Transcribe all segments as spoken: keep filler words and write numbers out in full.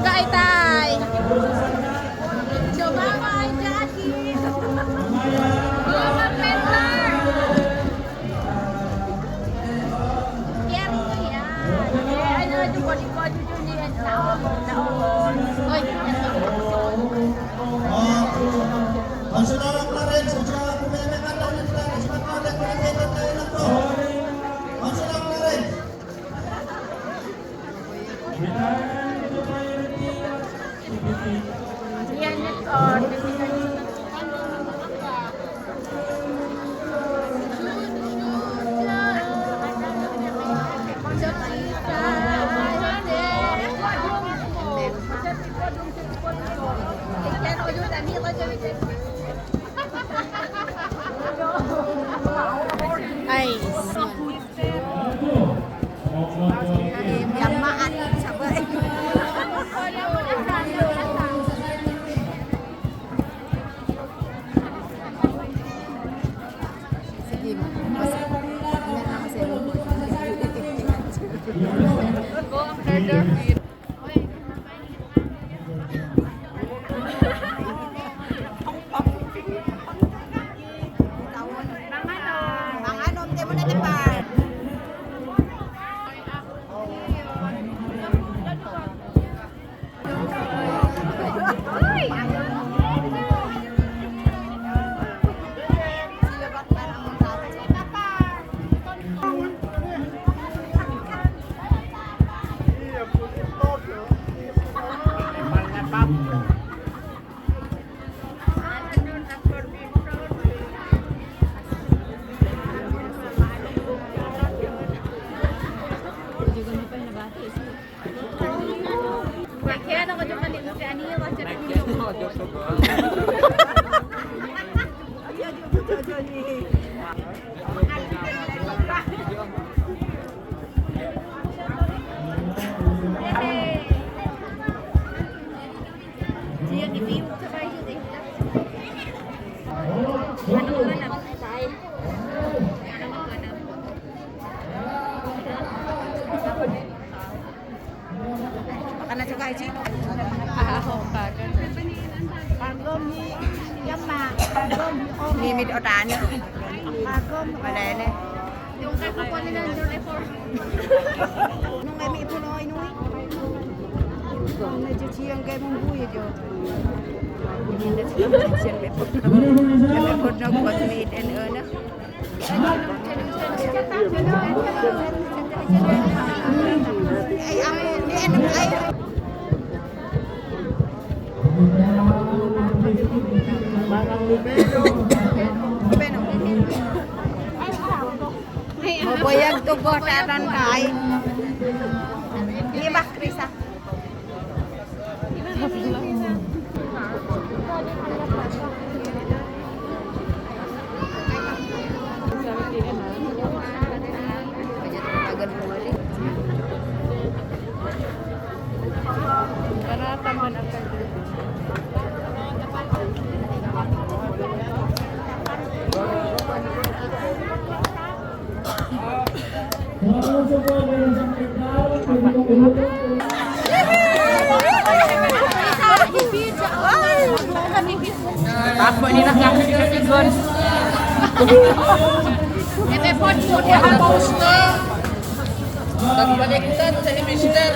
Tay, tay. Coba, Pak, jahit. Coba, Pak. Biar itu ya. Ayo, ayo, ayo, ayo, ayo, ayo. Oi. Ay, ay, jamaah, sabar. Sige, masih. Go, Uncle Dorothy. Makan aja, Kak Haji. Ah, oh, bagus. Pagom ni, ya, Mak. Pagom ni, Om. Mimit otaknya. Pagom ni, Om. Mana ini? Yung kay kukunin ang June four. Nung kami ito na, inuwi. Nung medyo siyang kay mong buhay, jo. Hindi na sila siyang may pag-, may pag-, made in, ano. Maboyag to po, tatan kay. Ini ba, Krisa? Takbo ini lah kami di Katigon. Ete pot mo dia. Tapos na. Tapos balik kita sa Mister.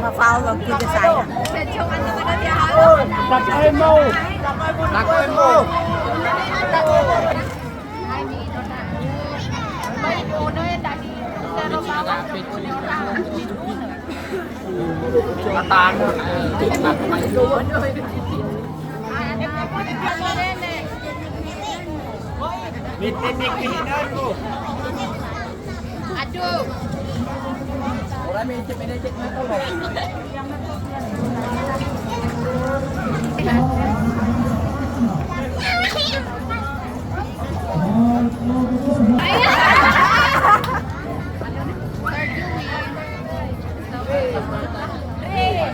Mapal lagi ke saya. Aduh. Orang mencet-mencet mata, Bang.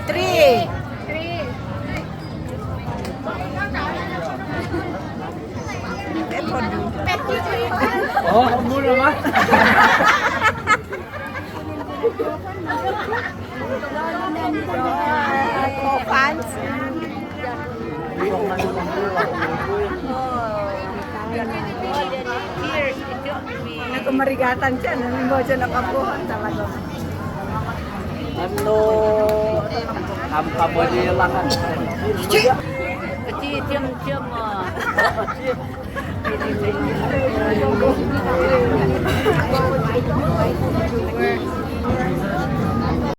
Three. Oh, mura, Ma. Fans. Naku marigatan siya, nangin bawa siya nakabuhan talaga. Ano, am, kabalilakan. Kecil, cium, cium, oh.